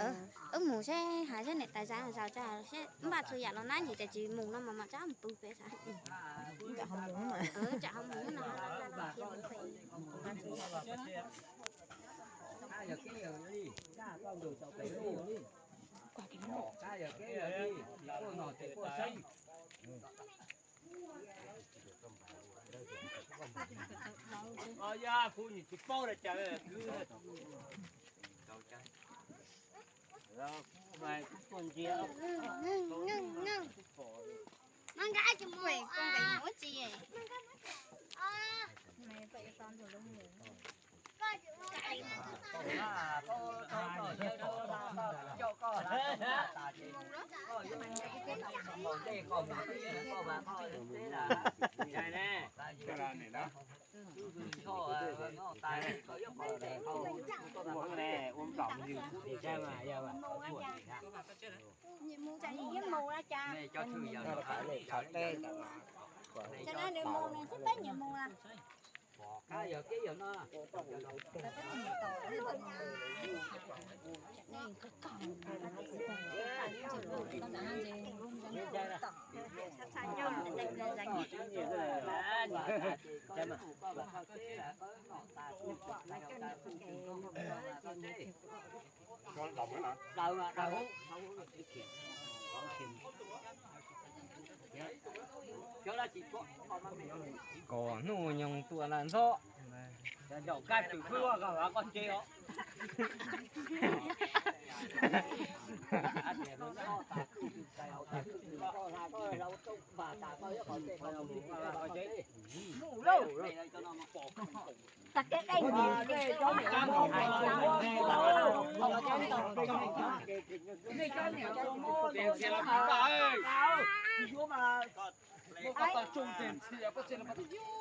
Wb mus seb hais seb niam tais zaj zaj tso seb npaj txhua yam los nab ntsis tias tsis mus no mas mam rov mus pw pem xav. Tsam ho mus no Kom hnub nyoog tuaj laj ntxob.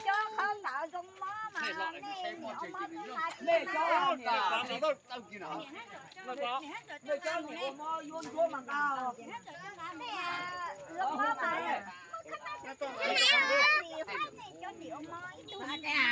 Cov qhov ntawd zoo mob mas nej niam ua mob zoo mas nej zoo mob mas nej cov niam ua mob ib tug